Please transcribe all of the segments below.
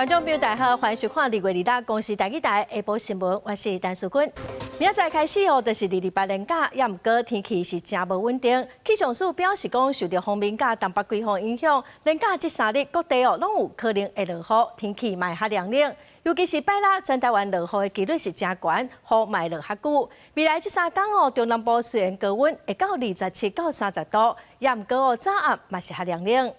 觀眾朋友大家好，歡迎收看2月26公視台語台下晡新聞，我是陳淑君。明仔載開始哦，就是228連假，也毋過天氣是誠無穩定。氣象署表示講，受著鋒面佮東北季風影響，連假這3日各地哦攏有可能會落雨，天氣嘛會較涼冷。尤其是拜六，全台灣落雨的機率是誠懸，雨嘛會落較久。未來這3工哦，中南部雖然高溫會到27到30度，也毋過哦早暗嘛是較涼冷。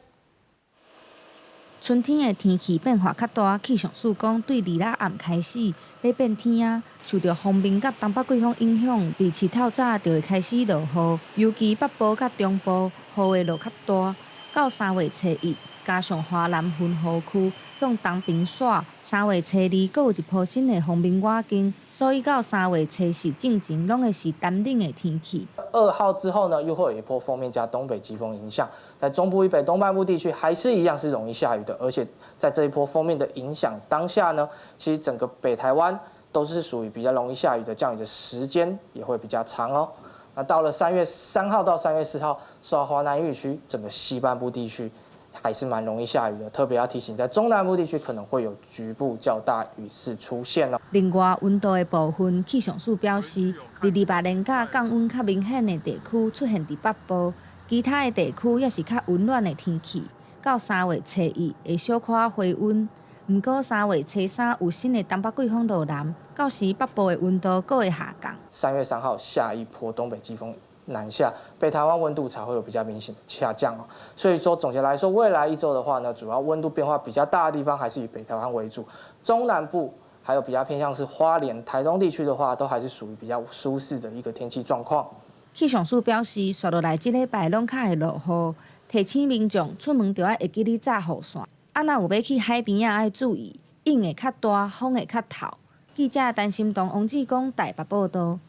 春天的天氣變化較大，氣象署講，對26暗開始欲變天啊，受著鋒面佮東北季風影響，27透早就會開始落雨，尤其北部佮中部雨會落較大。到3月初1，加上華南雲雨區向東爿徙，3月初2閣有一波新的鋒面倚近，所以到3月初4進前，攏會是乾冷的天氣。 2號之後呢，又會有一波鋒面加東北季風影響，在中部以北、東半部地區還是一樣是容易下雨的，而且在這一波鋒面的影響當下呢，其實整個北台灣都是屬於比較容易下雨的，降雨的時間也會比較長哦。那到了3月3號到3月4號，受到華南雨區整個西半部地區還是蠻容易下雨的，特別要提醒在中南部地區可能會有局部較大雨勢出現哦。另外，溫度的部分，氣象署表示，228連假降溫較明顯的地區出現佇北部，其他的地區也是較溫暖的天氣。到3月初1會小可回溫，毋過3月初3有新的東北季風落南，到時北部的溫度閣會下降。3月3號下一波東北季風南下，北台灣溫度才會有比較明顯的下降哦。所以說總結來說，未來一周的話呢，主要溫度變化比較大的地方還是以北台灣為主，中南部還有比較偏向是花蓮、台東地區的話，都還是屬於比較舒適的一個天氣狀況。氣象署表示，紲落來這禮拜攏較會落雨，提醒民眾出門著愛會記得紮雨傘。啊，若有欲去海邊仔，愛注意，湧會較大，風會較透。記者陳心東、王志剛台北報道。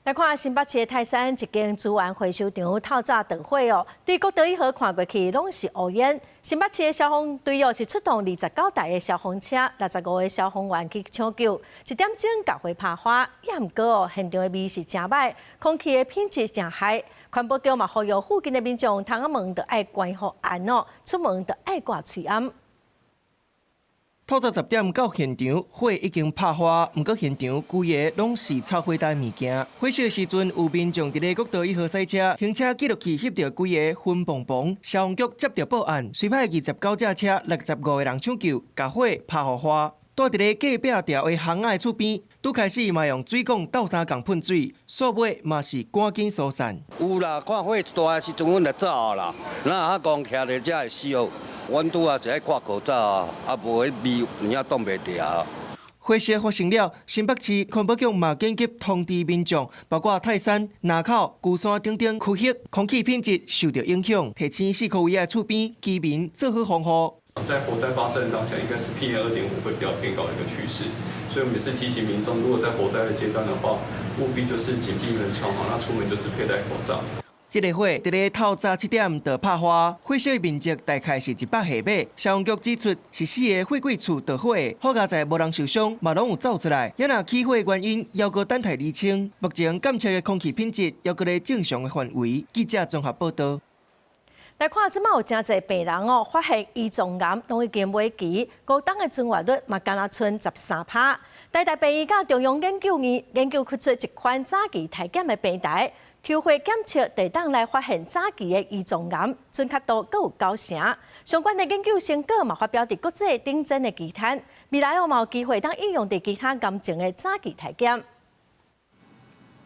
來看新北市的泰山一間資源回收場透早著火哦，對國道1號看過去攏是烏煙。新北市的消防隊哦是出動29台的消防車、65個消防員去搶救，一點鐘共火拍花。也毋過哦，現場的味是誠䆀，空氣的品質誠害。環保局嘛呼籲附近的民眾，窗仔門著愛關予嚴哦，出門著愛掛喙罨。透早10點到現場，火已經拍花，毋過現場規个攏是臭火焦的物件。火燒的時陣，有民眾佇咧國道1號駛車，行車記錄器翕著規个熏磅磅。消防局接著報案，隨派29架車、65個人搶救，共火拍予花。住佇咧隔壁條的巷仔的厝邊，拄開始嘛用水管鬥相共噴水，煞尾嘛是趕緊疏散。有啦，看火大的時陣，阮就走啦。那啊講徛佇遮會死哦。阮拄仔就愛掛口罩啊，啊無彼味有影擋袂牢啊。火勢發生了，新北市環保局嘛緊急通知民眾，包括泰山、林口、龜山等等區域，空氣品質受著影響，提醒四箍圍仔厝邊居民做好防護。在火災發生的當下，應該是 PM 2.5會比較偏高的一個趨勢，所以我們也是提醒民眾，如果在火災的階段的話，務必就是緊閉門窗，那出門就是佩戴口罩。這個火佇咧透早7點就拍花，火燒的面積大概是100平米。消防局指出，是四个貨櫃厝著火，好佳哉無人受傷，嘛攏有走出來。也若起火原因，猶閣等待釐清。目前監測的空氣品質猶閣咧正常的範圍。記者綜合報道。來看，這擺有誠濟病人哦，發現胰臟癌攏已經尾期，五冬的存活率嘛，干焦賰13趴。台大病院佮中央研究院研究開出一款早期篩檢的平台，抽血檢測會當來發現早期的胰臟癌，準確度閣有9成。相關的研究成果嘛，發表佇國際頂尖的期刊，未來哦嘛有機會當應用佇其他癌症的早期篩檢。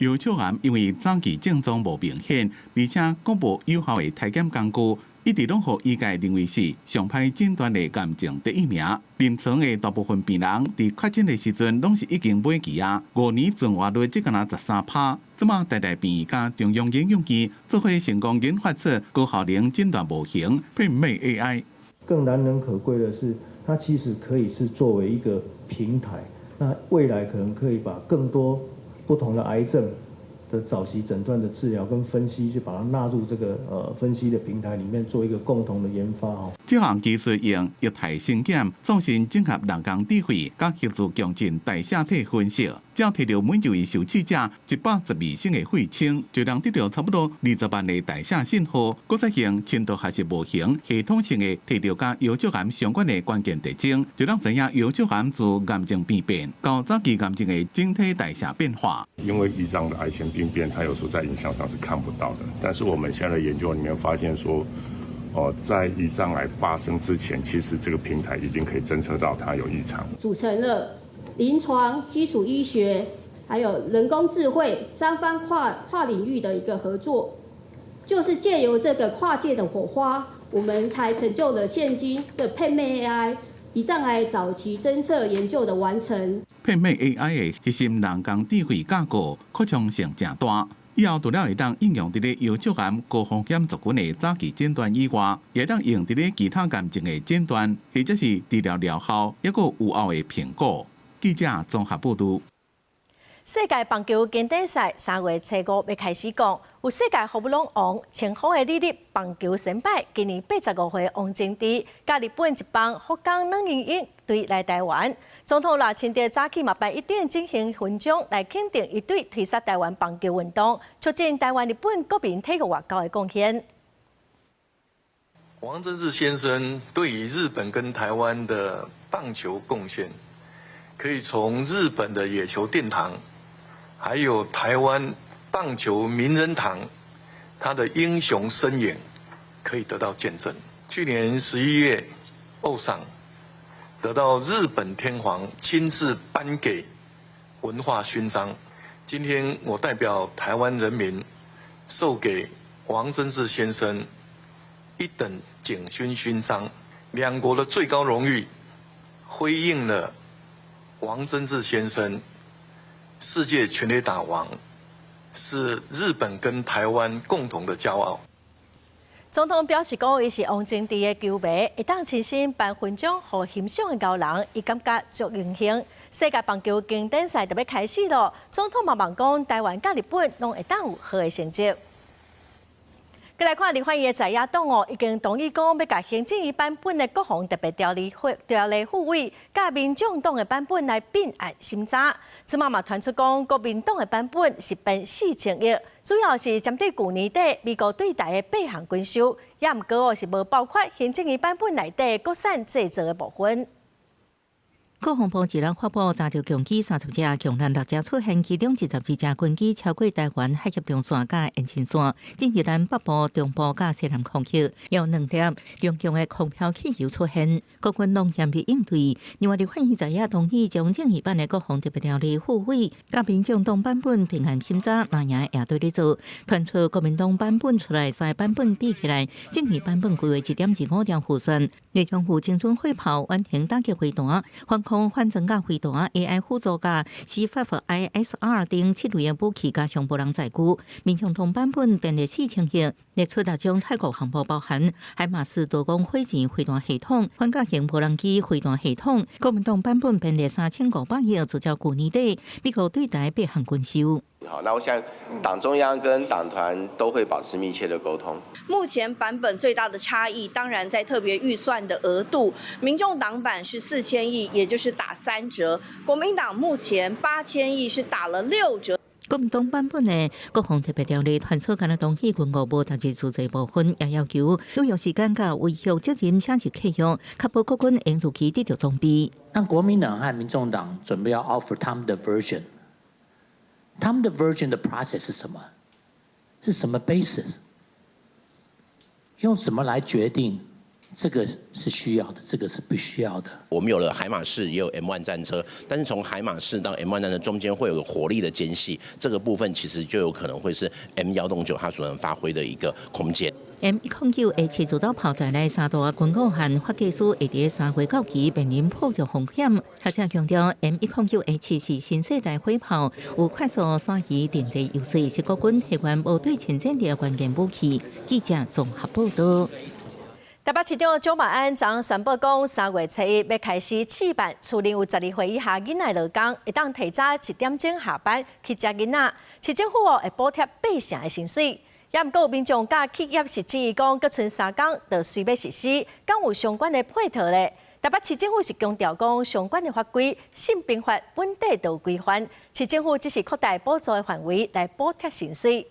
尿道癌因為早期症狀無明顯，而且閣無有效的篩檢工具，一直攏予醫界認為是上歹診斷的癌症第一名。臨床的大部分病人佇確診的時陣，攏是已經尾期啊，5年存活率只敢若13趴。這馬台大病院佮中央研究院做伙成功研發出高效能診斷模型，媲美 AI。更難能可貴的是，它其實可以是作為一個平台，那未來可能可以把更多不同的癌症的早期診斷的治療跟分析，就把它納入這個分析的平台裡面，做一個共同的研發哦。這項技術用液態生檢，創新整合人工智慧，佮協助強進代謝體分析。只要提著每一位受試者112升的血清，就能得著差不多20萬个代謝信號，閣再用深度學習模型系統性的提著佮腰脊癌相關的關鍵特徵，就能知影腰脊癌自癌症病變到早期癌症的整體代謝變化。因為胰臟的癌前病變，它有時候在影像上是看不到的，但是我們現在的研究裡面發現說，哦，在胰臟癌發生之前，其實這個平台已經可以偵測到它有異常。組成了臨床基礎醫學，還有人工智慧三方跨領域的一個合作，就是借由這個跨界的火花，我們才成就了現今的 PanMed AI 胰臟癌早期偵測研究的完成。 PanMed AI 的核心人工智慧架構擴充性誠大，以後除了會當應用佇咧腰脊癌高風險族群的早期診斷以外，也會當用佇咧其他癌症的診斷，或者是治療療效，抑閣有效的評估。記者綜合報導。世界棒球經典賽3月初五欲開始講，有世界ホームラン王稱號的旅日棒球先輩，今年85歲王貞治，佮日本職棒福岡軟銀鷹隊來台灣。總統賴清德早起嘛擺一頂進行勳章來肯定伊對推捒台灣棒球運動、促進台灣日本國民體育外交的貢獻。王貞治先生對於日本跟台灣的棒球貢獻，可以從日本的野球殿堂，還有台灣棒球名人堂，他的英雄身影可以得到見證。去年11月，歐桑得到日本天皇親自頒給文化勳章。今天我代表台灣人民，授給王貞治先生一等景勳勳章，兩國的最高榮譽，輝映了王貞治先生。世界全壘打王是日本跟台灣共同的驕傲。總統表示講，伊是王貞治的球迷，會當親身頒勳章予欣賞的高人，伊感覺足榮幸。世界棒球經典賽就欲開始囉，總統嘛望講，台灣佮日本攏會當有好的成績。閣來看立法院的在野黨哦，已經同意講欲共行政院版本的國防特別條例附委，佮民眾黨的版本來併案審查。這馬嘛傳出講，國民黨的版本是編4000億，主要是針對舊年底美國對台的八項軍售，也毋過哦是無包括行政院版本內底國產製造的部分。國防部一日發布炸著共機30架，強艦六架出現，其中22架軍機超過台灣海峽中線佮延伸線，進入咱北部、中部佮西南空域，有兩粒中共的空飄氣球出現，國軍攏嚴密應對。另外，立法院在野同意將正義版的國防特別條例附委，佮民眾黨版本併案審查，藍營也對咧做，傳出國民黨版本出來，三个版本比起來，正義版本規劃1.25兆預算，內容有精準火炮、遠程打擊飛彈、防空反裝甲飛彈、AI 輔助佮 C5ISR 等七類的武器，加上無人載具。民眾黨版本編列4000億，列出六種採購項目，包含海馬斯多管火箭飛彈系統、反甲型無人機飛彈系統。國民黨版本編列3500億，聚焦舊年底美國對台八項軍售。好，那我想黨中央跟黨團都會保持密切的溝通。目前版本最大的差異，當然在特別預算的額度，民眾黨版是4000億，也就是打3折；國民黨目前8000億是打了6折。國民黨版本的國防特別條例傳出，敢若同意軍武無投入自製部分，也要求履約時間佮違約責任寫入契約，確保國軍應如期得著裝備。那國民黨和民眾黨準備要 offer 他們的 version，他們的 version 的 process 是什麼？是什麼 basis？用什麼來決定這個是需要的，這個是不需要的？我們有了海馬士，也有 M1 戰車，但是從海馬士到 M1 戰車中間會有個火力的間隙，這個部分其實就有可能會是 M109它所能發揮的一個空間。 M109A7自走炮在內三大軍武漢發計師會佇3月到期面臨破著風險。學者強調，M109A7是新世代火炮，有快速轉移陣地優勢，是國軍提懸無對稱戰力的關鍵武器。記者綜合報道。台北市長蔣萬安昨昏宣布講，3月初一欲開始試辦，厝內有12歲以下囡仔勞工，會當提早1點鐘下班去接囡仔，市政府哦會補貼八成的薪水。也毋過有民眾佮企業是質疑講，閣賰3工就隨欲實施，敢有相關的配套咧？台北市政府是強調講，相關的法規、性平法本底就有規範，市政府只是擴大補助的範圍來補貼薪水。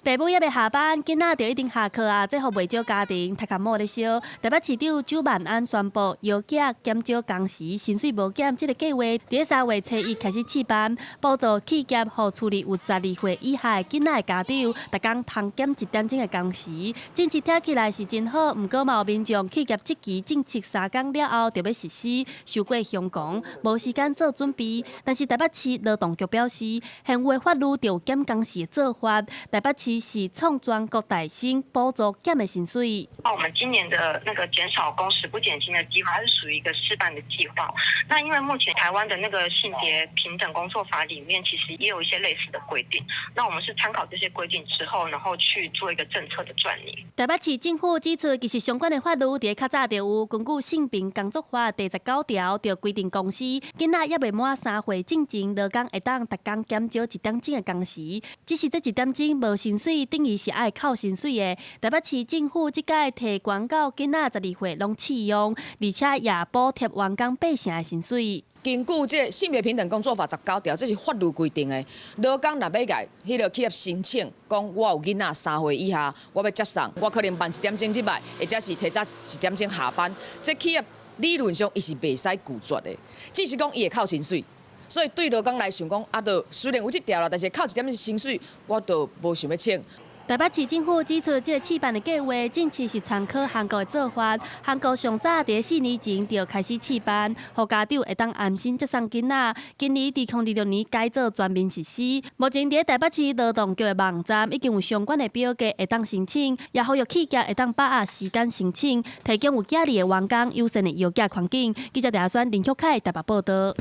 爸母猶未下班，囡仔就已經下課啊！這予袂少家庭頭殼某咧燒。台北市長蔣萬安宣布，藥檢減少工時，薪水無減，這个計劃佇3月初1開始試辦，補助企業予厝裡有12歲以下囡仔的家長，逐工通減一點鐘的工時。政策聽起來是真好，毋過嘛有民眾企業這期政策3工了後就欲實施，受過香港無時間做準備。但是台北市勞動局表示，現有的法律就有減工時的做法，台北市是創全國大省補助減的薪水。那我們今年的那個減少工時不減薪的計劃，它是屬於一個試辦的計劃。那因為目前台灣的那個性別平等工作法裡面，其實也有一些類似的規定。那我們是參考這些規定之後，然後去做一個政策的轉擬。台北市政府指出，其實相關的法律佇較早就有，根據性平工作法第19條就規定，公司囡仔猶未滿3歲進前，勞工會當逐工減少一點鐘的工時，只是這一點鐘無薪水，等於是愛扣薪水的。台北市政府這屆提懸到囡仔12歲攏試用，而且也補貼員工8成的薪水。根據這性別平等工作法19條，這是法律規定的。勞工若欲共彼个企業申請，講我有囡仔3歲以下，我欲接送，我可能慢一點鐘入來，或者是提早一點鐘下班，這企業理論上伊是袂使拒絕的，只是講伊會扣薪水。所以對勞工來想講，啊，就雖然有這條啦，但是扣一點薪水，我就無想欲請。台北市政府指出，這个試辦的計劃，政策是參考韓國的做法。韓國上早佇4年前就開始試辦，予家長會當安心接送囡仔。今年2026年改做全面實施。目前佇台北市勞動局的網站已經有相關的表格會當申請，也呼籲企業會當把握時間申請，提供有囝兒的員工友善的藥檢環境。記者鄭宣林旭凱台北報導。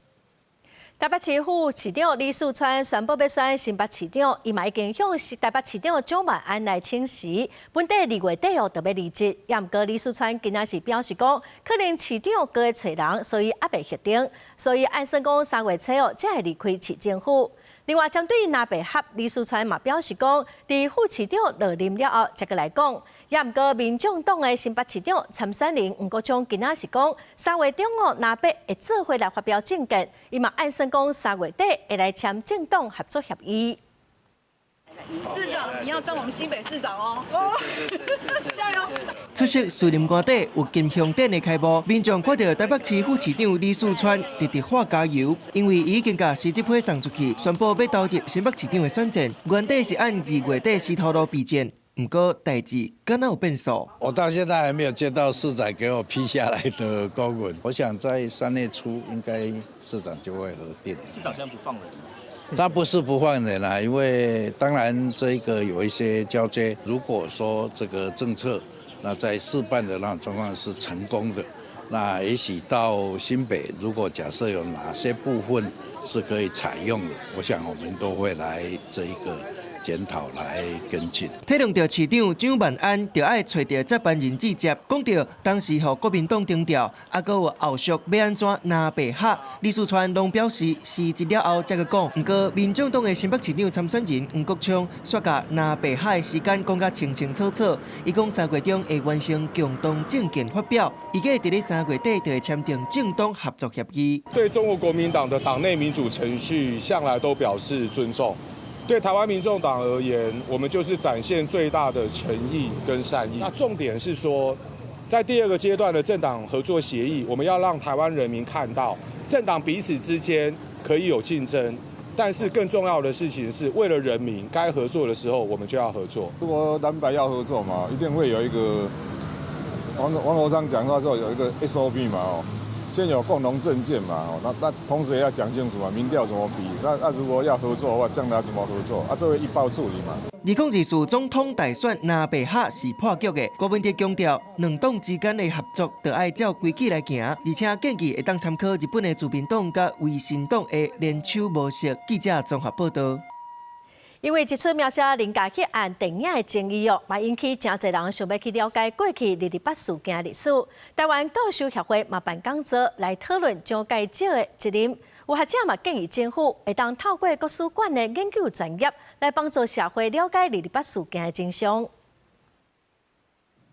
台北市副市長李四川宣布欲選新北市長，伊嘛已經向台北市長蔣萬安來請辭，本底2月底哦就欲離職。也毋過李四川今仔是表示講，可能市長閣會揣人，所以猶未確定。所以按算講3月初哦，才會離開市政府。另外，針對藍白合，李四川嘛表示講，佇副市長落任了後，才閣來講。也毋過，民眾黨的新北市長參選人黃國昌今仔是講，3月中哦，藍白會做伙來發表政見，伊嘛按算講3月底會來簽政黨合作協議。市長，你要當我們新北市長哦！加油！出席士林官邸有金香典的開幕，民眾看著台北市副市長李四川直直喊加油，因為伊已經共辭職批送出去，宣布欲投入新北市長的選戰。原底是按2月底時頭路備戰，毋過代誌敢若有變數。我到現在還沒有接到市長給我批下來的公文，我想在3月初應該市長就會核定。市長現在不放人嗎？他不是不放人啦，因為當然這個有一些交接。如果說這個政策，那在試辦的那種狀況是成功的，那也許到新北，如果假設有哪些部分是可以採用的，我想我們都會來這一個檢討來跟進。體諒著市長蔣萬安，著愛揣著接班人之接，講著當時予國民黨徵調，啊，閣有後續欲按怎藍白合，李四川攏表示辭職了後才閣講。毋過民眾黨的新北市長參選人黃國昌，煞共藍白合的時間講甲清清楚楚。伊講3月中會完成共同政見發表，預計佇咧3月底就會簽訂政黨合作協議。對中國國民黨的黨內民主程序，向來都表示尊重。對台灣民眾黨而言，我們就是展現最大的誠意跟善意。那重點是說，在第二個階段的政黨合作協議，我們要讓台灣人民看到，政黨彼此之間可以有競爭，但是更重要的事情是，為了人民，該合作的時候，我們就要合作。如果藍白要合作嘛，一定會有一個王國昌講話之後有一個 SOP 嘛，哦。先有共同政見嘛，哦，那同時也要講清楚嘛，民調怎麼比？那如果要合作的話，將來怎麼合作？啊，這會一包處理嘛。2024總統大選藍白合是破局的，郭文哲強調，兩黨之間的合作著愛照規矩來行，而且建議會當參考日本的自民黨佮維新黨的聯手模式。記者綜合報導。因為這齣描寫林家血案電影的爭議哦，嘛引起誠濟人想欲去了解過去228事件的歷史。台灣教授協會嘛辦講座來討論蔣介石的責任。有學者嘛建議政府會當透過國史館的研究專業來幫助社會了解228事件的真相。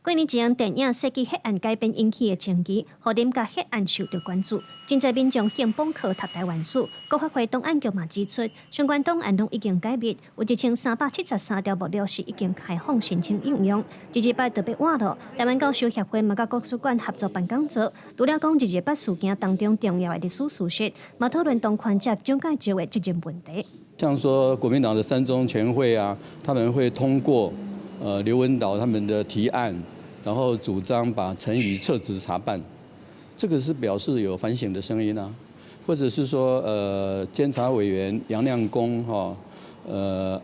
幾年前電影設計血案改編引起的爭議，予林佮血案受到關注。真濟民眾興報課讀臺灣史，國發會檔案局嘛指出，相關檔案攏已經解密，有1373條目錄是已經開放申請應用。228特別活絡，臺灣教授協會嘛佮國史館合作辦講座，除了講228事件當中重要的歷史事實，嘛討論當權者蔣介石的責任問題。像說國民黨的三中全會啊，他們會通過劉文藻他們的提案。然後主張把陳儀撤職查辦，這個是表示有反省的聲音啊，或者是說，監察委員楊亮功哈，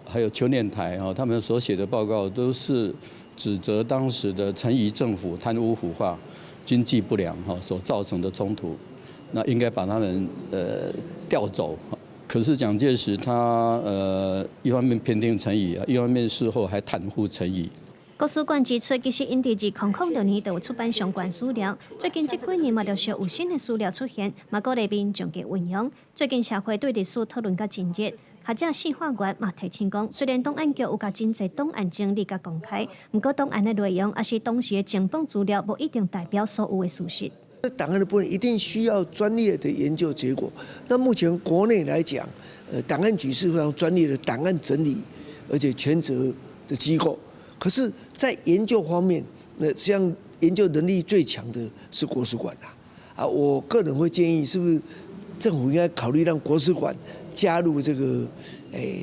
還有邱念台哈，他們所寫的報告都是指責當時的陳儀政府貪污腐化、經濟不良哈所造成的衝突，那應該把他們調走。可是蔣介石他一方面偏聽陳儀啊，一方面事後還袒護陳儀。國史館指出，其實𪜶佇2006年就有出版相關資料，最近這幾年嘛陸續有新的資料出現，嘛鼓勵民眾去運用。最近社會對歷史討論較真熱，學者四化元嘛提醒講，雖然檔案局有共真濟檔案整理佮公開，毋過檔案的內容抑是當時的情報資料，無一定代表所有的事實。檔案的部分一定需要專業的研究結果。那目前國內來講，檔案局是非常專業的檔案整理，而且權責的機構。可是，在研究方面，那實際上研究能力最強的是國史館啦。啊，我個人會建議，是不是政府應該考慮讓國史館加入這個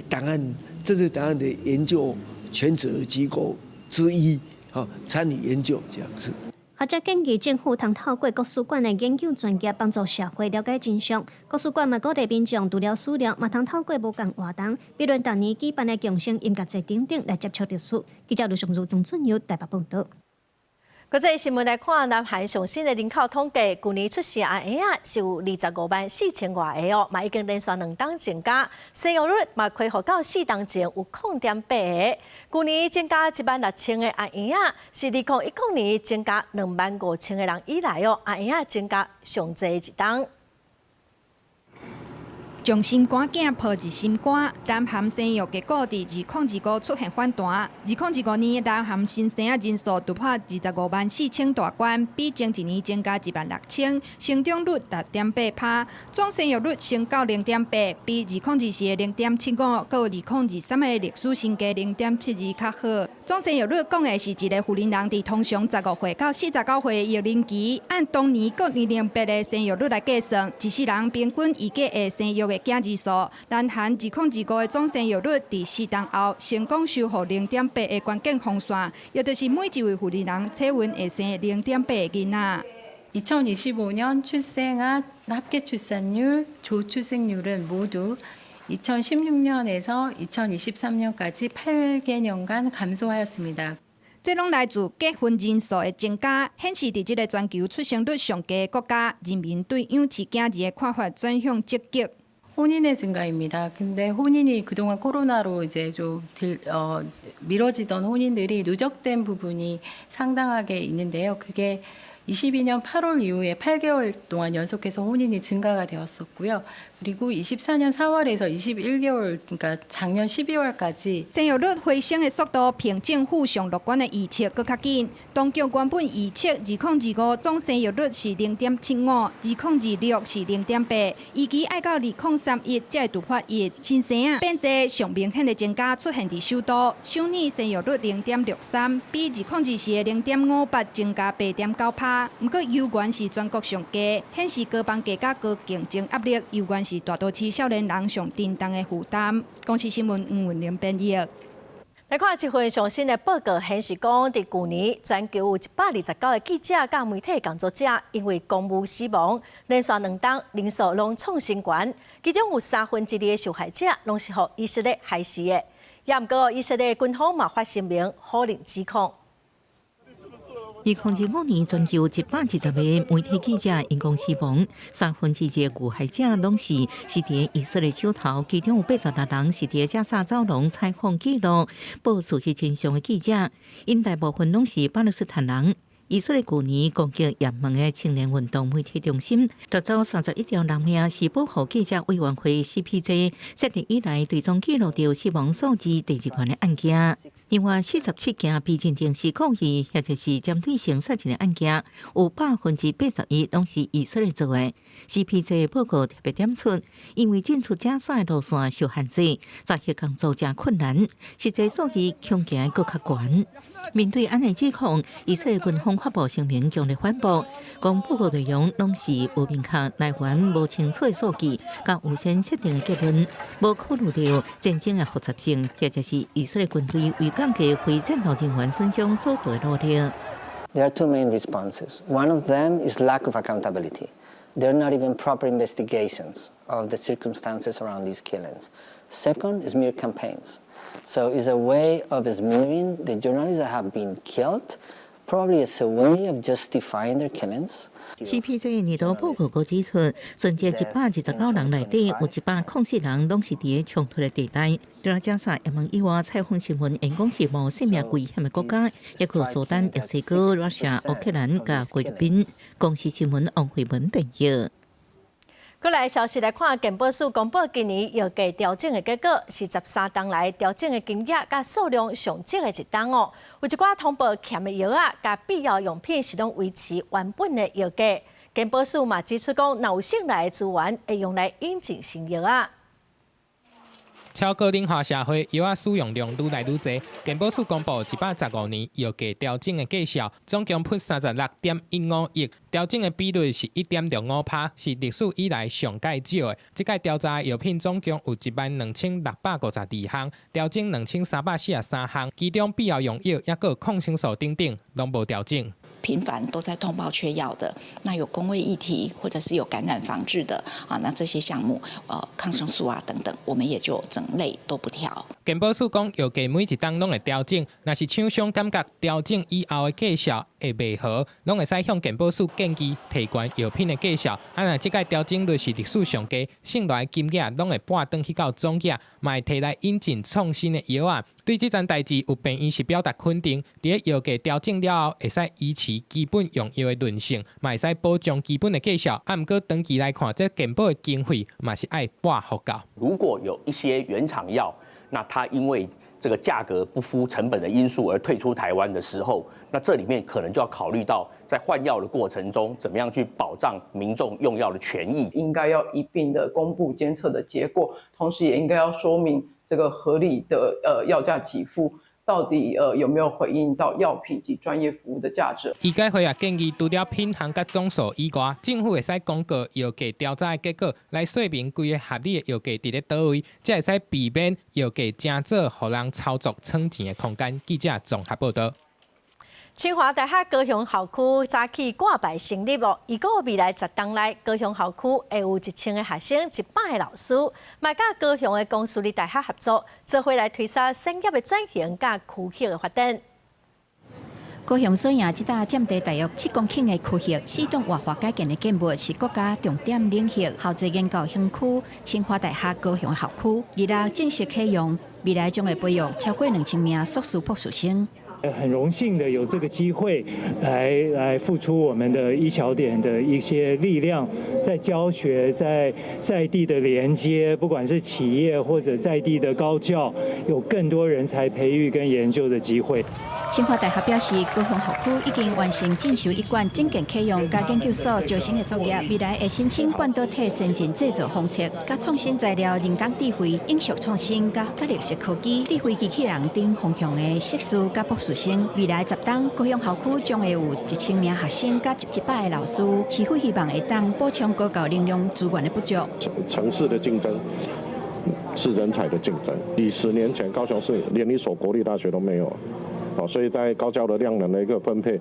檔案政治檔案的研究權責機構之一，好參與研究這樣子。學者建議政府通透過國史館的研究專業幫助社會了解真相。國史館嘛鼓勵民眾除了史料，嘛通透過無仝活動，比如逐年舉辦的共生音樂節等等來接觸歷史。記者盧尚如、曾俊佑台北報導。國際新聞來看，南韓上新的人口統計，舊年出生的嬰仔是有25萬4千外个哦，嘛已經連續2冬增加，生育率嘛恢復到4冬前有0.8个。舊年增加1萬6千个嬰仔，是2010年增加2萬5千个人以來哦，嬰仔增加上濟一冬。將心肝囝抱佇心肝，南韓生育結果佇2025出現反彈。2025年南韓新生仔人數突破25萬4千大關，比前一年增加1萬6千，成長率6.8%，總生育率升到0.8，比2024的0.75，閣有2023的歷史新低0.72較好。總生育率講的是一個婦人佇通常15歲到49歲的育齡期，按當年各年齡別的生育率來計算，一世人平均預計會生育的囝兒數。南韓2025的總生育率佇4冬後成功收復0.8的關鍵紅線，也就是每一位婦人採孕會生0.8個囡仔。 2025년 출생아 합계출산율, 조출생률은 모두 2016년에서 2023년까지 8개년간 감소하였습니다. 這攏來自結婚人數的增加，顯示佇這个全球出生率上低的國家，人民對養飼囝兒的看法轉向積極。 혼인의 증가입니다. 근데 혼인이 그동안 코로나로 이제 좀 미뤄지던 혼인들이 누적된 부분이 상당하게 있는데요. 그게 22년 8월 이후에 8개월 동안 연속해서 혼인이 증가가 되었었고요. 그리고 24년 4월에서 21개월, 그러니까 작년 12월까지 生育率回升的速度，比政府上樂觀的預測閣較緊。當局原本預測2025總生育率是0.75，2026是0.8，預期愛到2031才會突破一。新生仔變濟上明顯的增加出現佇首都，首爾生育率0.63，比2024的0.58增加8.9%。毋過猶原是全國上低，顯示高房價佮高競爭壓力，猶原是大都市少年人上沉重的負擔。公視新聞黃文玲編譯。來看這份上新的報告顯示，講佇舊年全球有129个記者佮媒體工作者因為公務死亡，連續2冬人數攏創新高，其中有2/3的受害者攏是予以色列害死的。也毋過以色列軍方嘛發聲明否認指控。2025年，全球120個媒體記者因公死亡，2/3的遇害者攏是佇以色列手頭，其中有86人是佇加薩走廊採訪記錄、報事實真相的記者，𪜶大部分攏是巴勒斯坦人。以色列舊年攻擊也門的青年運動媒體中心，奪走31條人命，是保護記者委員會 CPJ 設立以來追蹤記錄著死亡數字第二懸的案件。另外，47件被認定是故意，也就是針對性殺人的案件，有81%攏是以色列做的。CPJ 報告特別點出，因為進出加沙的路線受限制，查核工作誠困難，實際數字恐驚閣較懸。面對按呢指控，以色列軍方發布聲明強烈反駁，講報告內容攏是無明確來源、無清楚的數據，佮預先設定的結論，無考慮著戰爭的複雜性，或者是以色列軍隊為降低非戰鬥人員損傷所做的努力。 There are two main responses. One of them is lack of accountability. There are not even proper investigations of the circumstances around these killings. Second is smear campaigns. So it's a way of smearing the journalists that have been killed. Probably it's a way of justifying their killings. CPJ 年度報告閣指出，存這129人內底有104人攏是佇衝突的地帶。除了加沙、也門以外，採訪新聞因講是無性命危險的國家，抑閣蘇丹、墨西哥、羅西亞、烏克蘭佮菲律賓。公視新聞王慧文編譯。閣來消息來看，健保署公布今年藥價調整的結果，是13冬來調整的金額佮數量上少的一冬哦。有一寡通報欠的藥仔佮必要用品是攏維持原本的藥價。健保署嘛指出講，若有剩來的資源，會用來引進新藥仔。超高齡化社會，藥仔使用量愈來愈濟。健保署公布115年藥價調整的價數，總共撥36.15億，調整的比率是1.65%，是歷史以來上蓋少的。這屆調查藥品總共有12,652項，調整2,343項，其中必要用藥抑閣抗生素等等攏無調整。頻繁都在通報缺藥的，那有公衛議題或者是有感染防治的啊，那這些項目，抗生素啊等等，我們也就整類都不調。健保署講，藥價每一冬攏會調整，若是廠商感覺調整以後的價數會袂合，攏會使向健保署建議提懸藥品的價數。啊，若這屆調整率是歷史上低，剩落來金額攏會撥轉去到總額，嘛會提來引進創新的藥仔。對這件代誌，有病院是表達肯定，佇咧藥價調整了後，會使維持基本用藥的韌性，嘛會使保障基本的價數。啊，毋過長期來看，這健保的經費嘛是愛撥予夠。如果有一些原廠藥，那它因為這個價格不敷成本的因素而退出台灣的時候，那這裡面可能就要考慮到在換藥的過程中，怎麼樣去保障民眾用藥的權益。應該要一併的公布監測的結果，同時也應該要說明這個合理的藥價給付到底有沒有回應到藥品及專業服務的價值？醫改會也建議，除了品項佮總數以外，政府會使公告藥價調查的結果，來說明規个合理的藥價佇咧佗位，才會使避免藥價成做予人操作創錢的空間。記者綜合報導。清華大學高雄校區早起掛牌成立哦，預估未來10冬內，高雄校區會有1000個學生、100個老師，嘛佮高雄的公私立大學合作，做伙來推捒產業的轉型佮區域的發展。高雄所營這搭佔地大約7公頃的區域，四棟活化改建的建物是國家重點領域，校際研究園區清華大學高雄校區，26正式啟用，未來將會培育超過2000名碩士、博士生。很榮幸的有這個機會來付出我們的一小點的一些力量，在教學、在地的連接，不管是企業或者在地的高教，有更多人才培育跟研究的機會。清華大學表示，高雄校區已經完成進修一館整建啟用佮研究所招生的作業，未來會申請半導體先進製造封測、佮創新材料、人工智慧、影像創新、佮綠色科技、智慧機器人等方向的碩士佮博士生。未來10冬，高雄校區將會有1000名學生佮100個老師。市府希望會當補充高教能量資源的不足。城市的競爭是人才的競爭。幾十年前，高雄市連一所國立大學都沒有。所以在高教的量能的一個分配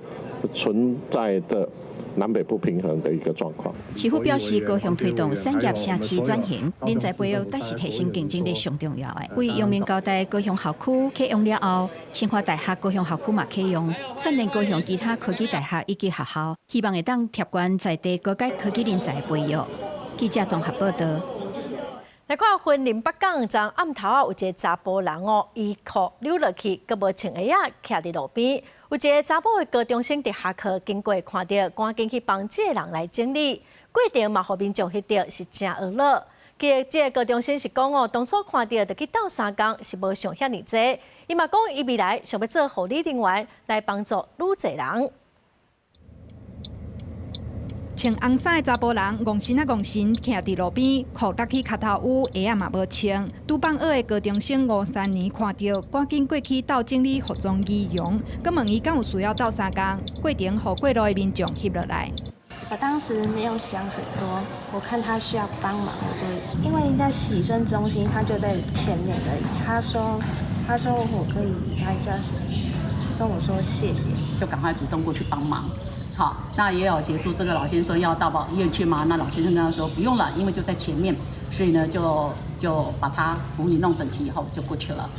存在的南北不平衡的一個狀況。市府表示，高雄推動產業城市轉型，人才培育才是提升競爭力上重要的。為陽明交大高雄校區啟用了後，清華大學高雄校區嘛啟用，串聯高雄其他科技大學以及學校，希望會當疊懸在地高階科技人才的培育。記者綜合報導。來看雲林北港，昨暗頭仔有一个查埔人哦，衣褲溜落去，閣無穿鞋仔，徛佇路邊，有一个查某的高中生佇下課經過，看著趕緊去幫這个人來整理，過程嘛，予民眾翕著是誠呵咾。其實這个高中生是講哦，當初看著就去鬥相共，是無想遐爾濟。伊嘛講，伊未來想欲做護理人員來幫助愈濟人。穿紅衫的查埔人，戇神仔戇神徛佇路邊，褲落去跤頭趺，鞋仔嘛無穿。拄放學的高中生吳三年看著，趕緊過去鬥整理服裝儀容，閣問伊敢有需要鬥相共，過程予過路的民眾翕落來。我當時沒有想很多，我看他需要幫忙，我就因為那洗身中心他就在前面而已。他說我可以，他就跟我說謝謝，就趕快主動過去幫忙。好，那也有協助這個老先生要到醫院去嗎？那老先生跟他說不用了，因為就在前面，所以呢就把他服儀弄整齊以後就過去了。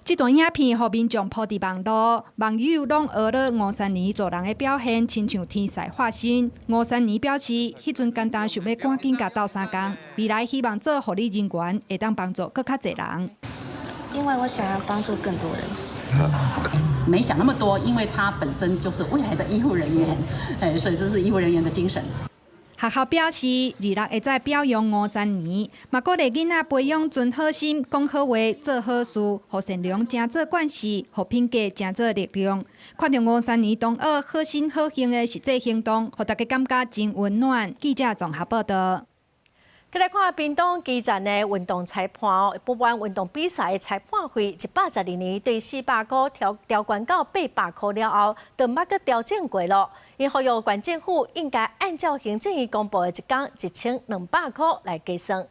這段影片予民眾鋪佇網路，網友攏呵咾吳三年做人的表現，親像天使化身。吳三年表示，彼陣簡單想欲趕緊共鬥相共，未來希望做護理人員，會當幫助閣較濟人。因為我想要幫助更多人。沒想那麼多，因為他本身就是未來的醫護人員，哎，所以這是醫護人員的精神。學校表示，二六會再表揚吳三年，嘛鼓勵囡仔培養存好心、講好話、做好事，予善良成做慣勢，予品格成做力量。看著吳三年同學好心好行的實際行動，予大家感覺真溫暖。記者綜合報道。閣來看屏東基層的運動裁判哦，不管運動比賽的裁判費，112年對400塊調調懸到800塊了後，就毋捌閣調整過囉。𪜶呼籲縣政府應該按照行政院公布的一工1200塊來計算。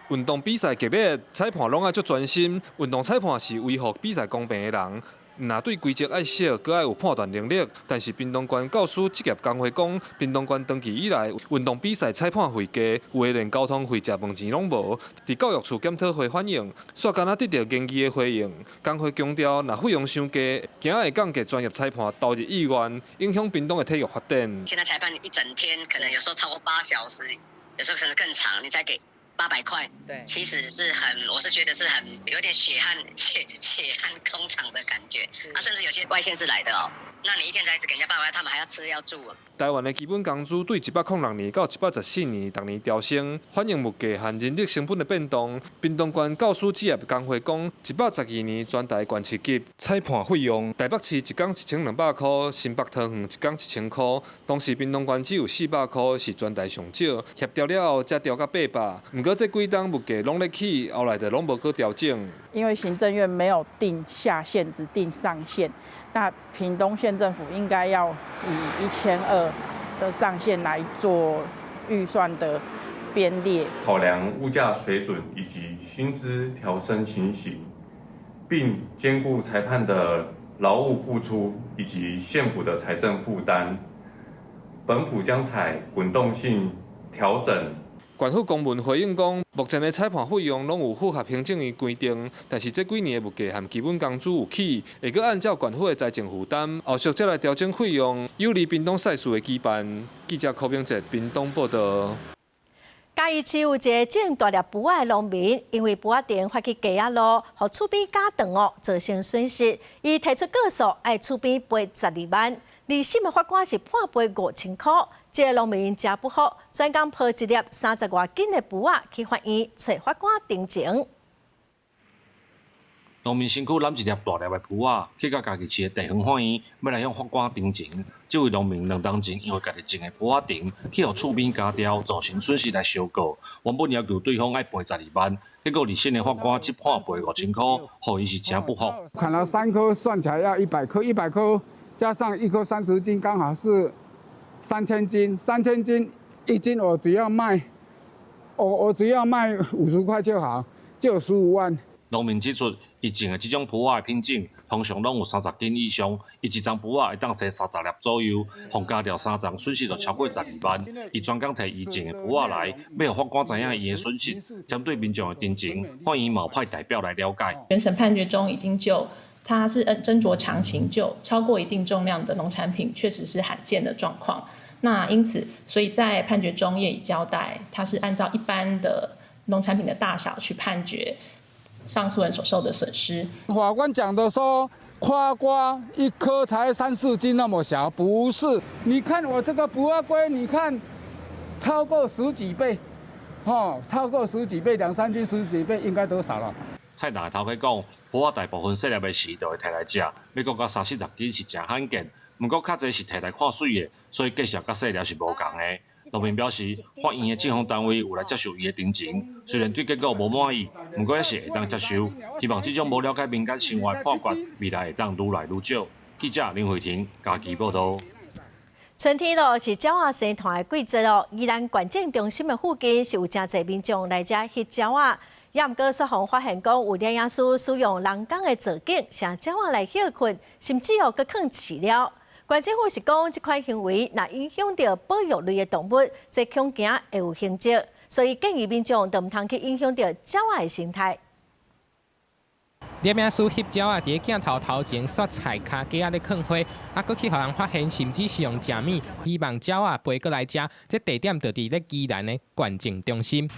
運動比賽激烈，裁判攏愛足專心。運動裁判是維護比賽公平的人。毋若對規則愛熟，閣愛有判斷能力。但是屏東縣教師職業工會講，屏東縣長期以來運動比賽裁判費低，有的連交通費、食飯錢攏無。佇教育處檢討會反映，煞敢若得著言語的回應。工會強調，若費用傷低，驚會降低專業裁判投入意願，影響屏東的體育發展。現在裁判一整天，可能有時候超過8小時，有時候甚至更長，你才給800塊，對，其實是很，我是覺得是很有點血汗血血汗工廠的感覺，啊，甚至有些外縣市來的哦，那你一天才只給人家800，他們還要吃要住。台灣的基本工資對106年到114年逐年調升，反映物價和人力成本的變動。屏東縣教師職業工會講，112年全台縣市級裁判費用，台北市一工1200塊，新北桃園一工1000塊。當時屏東縣只有400塊，是全台上少。協調了後，才調到800。毋過這幾冬物價攏咧起，後來就攏無閣調整。因為行政院沒有定下限，只定上限。那屏東縣政府應該要以1200的上限來做預算的編列，考量物價水準以及薪資調升情形，並兼顧裁判的勞務付出以及縣府的財政負擔。本府將採滾動性調整。縣府公文回應講，目前的裁判費用攏有符合行政院規定，但是這幾年的物價和基本工資有起，會閣按照縣府的財政負擔，後續再來調整費用，有利屏東賽事的舉辦。記者柯明哲屏東報道。嘉義市有一个種大粒櫥仔的農民，因為櫥仔田發起雞仔路，予厝邊咬斷哦，造成損失。伊提出告訴，愛厝邊賠12萬。二審的法官是判賠5000塊。這个農民誠不服，專工抱一粒30外斤的櫥仔去法院揣法官陳情。農民身軀攬一粒大粒的櫥仔，去到嘉義市的地方法院，欲來向法官陳情。這位農民2冬前因為家己種的櫥仔田去予厝邊咬掉，造成損失來相告。原本要求對方愛賠12萬，結果二審的法官只判賠5000塊，予伊是誠不服。砍了三棵，算起來要100棵，100棵加上一棵30斤，剛好是3000斤。3000斤一斤，我只要賣，我只要賣50塊就好，就有15萬。農民指出，伊種的這種櫥仔的品種，通常攏有30斤以上，伊一叢櫥仔會當生30粒左右，予咬掉三叢，損失就超過12萬。伊專工提伊種的櫥仔來，欲予法官知影伊的損失。針對民眾的陳情，法院嘛派代表來了解。原審判決中已經就，它是斟酌常情，就超過一定重量的農產品，確實是罕見的狀況。那因此，所以在判決中業已交代，它是按照一般的農產品的大小去判決。上訴人所受的損失。法官講的說，誇瓜一顆才三四斤那麼小，不是？你看我這個璞仔龜，你看超過十幾倍，哦，超過十幾倍，兩三斤十幾倍，應該多少了？菜檔的頭家講，璞仔大部分細粒的時就會提來食，欲講到三四十斤是誠罕見。毋過較濟是提來看媠的，所以價數佮細粒是無仝的。農民表示，法院的政府單位有來接受伊的陳情，雖然對結果無滿意，毋過也是會當接受。希望這種無了解民間生活的判決，未來會當愈來愈少。記者林慧婷嘉義報導。春天咯是鳥仔生湠的季節咯，宜蘭縣政中心的附近是有誠濟民眾來遮翕鳥仔。也毋過，煞予發現講有領養師使用人工的造景，晟鳥仔來歇睏，甚至哦閣囥飼料。縣政府是講，這款行為若影響著保育類的動物，這恐驚會有刑責，所以建議民眾都毋通去影響著鳥仔的生態。攝影師翕鳥仔，佇鏡頭頭前雪菜跤架仔咧囥花，啊，閣去予人發現，甚至是用食物，希望鳥仔飛過來食。這地點就佇咧宜蘭的縣政中心。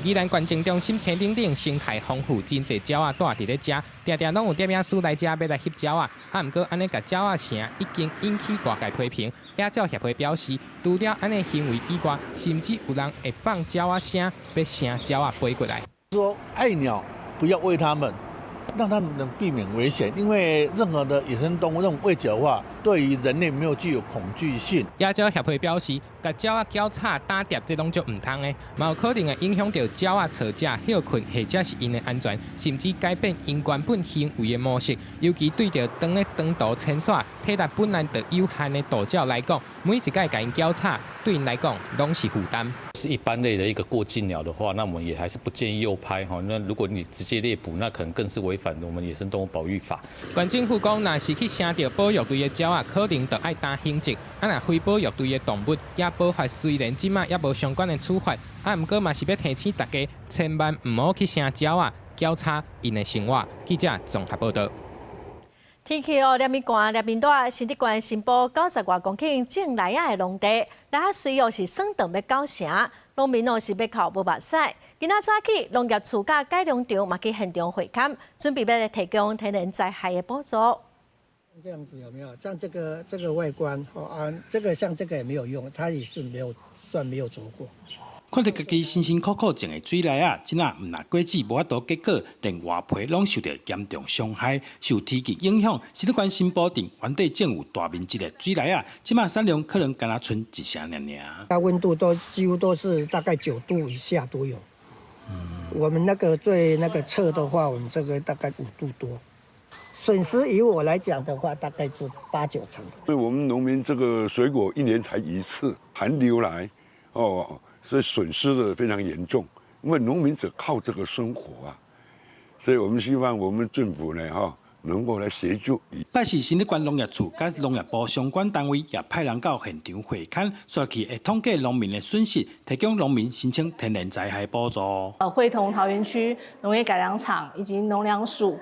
宜蘭縣政中心青頂頂生態豐富，真濟鳥仔蹛佇咧遮，定定攏有攝影師來遮欲來翕鳥仔。啊，毋過按呢共鳥仔城已經引起外界批評。野鳥協會表示，除了按呢行為以外，甚至有人會放鳥仔聲，欲晟鳥仔飛過來。說愛鳥不要餵它們，讓它們能避免危險，因為任何的野生動物，這種餵食的話，對於人類沒有具有恐懼性。野鳥協會表示，共鳥仔絞炒打碟，這攏足毋通的，嘛有可能會影響著鳥仔巢食、歇睏，或者是𪜶的安全，甚至改變𪜶原本行為的模式。尤其對著當咧長途遷徙、體力本來就有限的渡鳥來講，每一擺共𪜶絞炒，對𪜶來講攏是負擔。是一般類的一個過境鳥的話，那我們也還是不建議誘拍哈。那如果你直接獵捕，那可能更是違反我們野生動物保育法。縣政府講，若是去晟著保育類的鳥仔，可能就愛擔刑責。啊，若非保育類的動物，野保法雖然這馬猶無相關的處罰，啊，毋過嘛是欲提醒大家，千萬毋好去晟鳥仔，攪吵𪜶的生活。記者綜合報導。天氣哦，連綿寒，連綿熱，新竹縣新埔90外公頃種梨仔的農地，梨仔雖哦是算長欲九成，農民哦是欲哭無目屎。今仔早起，農業處佮改良場嘛去現場會勘，準備欲來提供天然災害的補助。這樣子有沒有？像這個外觀，哦啊，這個像這個也沒有用，它也是沒有算沒有啄過。看著家己辛辛苦苦種的水梨仔，這若毋但果子無法度結果，連外皮攏受著嚴重傷害。受天氣影響，新竹縣新埔鎮原底種有大面積的水梨仔，這馬產量可能干焦賰一成爾爾。它溫度都幾乎都是大概9度以下都有。我們那個最那個測的話，我們這個大概5度多。損失以我來講的話，大概是八九成。所以我們農民這個水果一年才一次，寒流來，哦。所以損失的非常嚴重，因為農民只靠這個生活啊，所以我們希望我們政府呢，哈，能夠來協助。但是新竹縣農業處佮農業部相關單位也派人到現場會勘，煞去會統計農民的損失，提供農民申請天然災害補助。會同桃園區農業改良場以及農糧署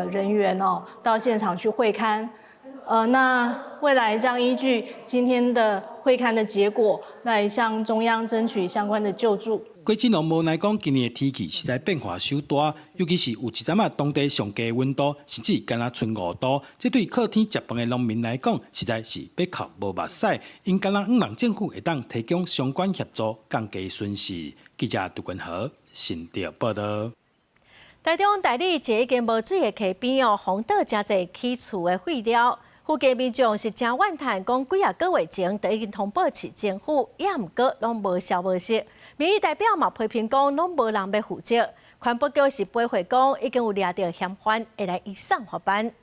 人員哦，到現場去會勘。那未來將依據今天的會勘的結果，來向中央爭取相關的救助。果子農無奈講，今年的天氣實在變化傷大，尤其是有一陣仔當地上低溫度，甚至干焦賰5度，這對靠天食飯的農民來講，實在是欲哭無目屎。𪜶敢若向望政府會當提供相關協助，降低損失。記者杜君豪新竹報導。台中大里一個已經無水的溪邊哦，予倒誠濟棄廚的廢料。附近民眾是誠怨嘆，講幾仔個月前就已經通報市政府，也毋過攏無消無息。民意代表嘛批評講，攏無人欲負責。環保局是回覆講，已經有掠著嫌犯，會來移送法辦。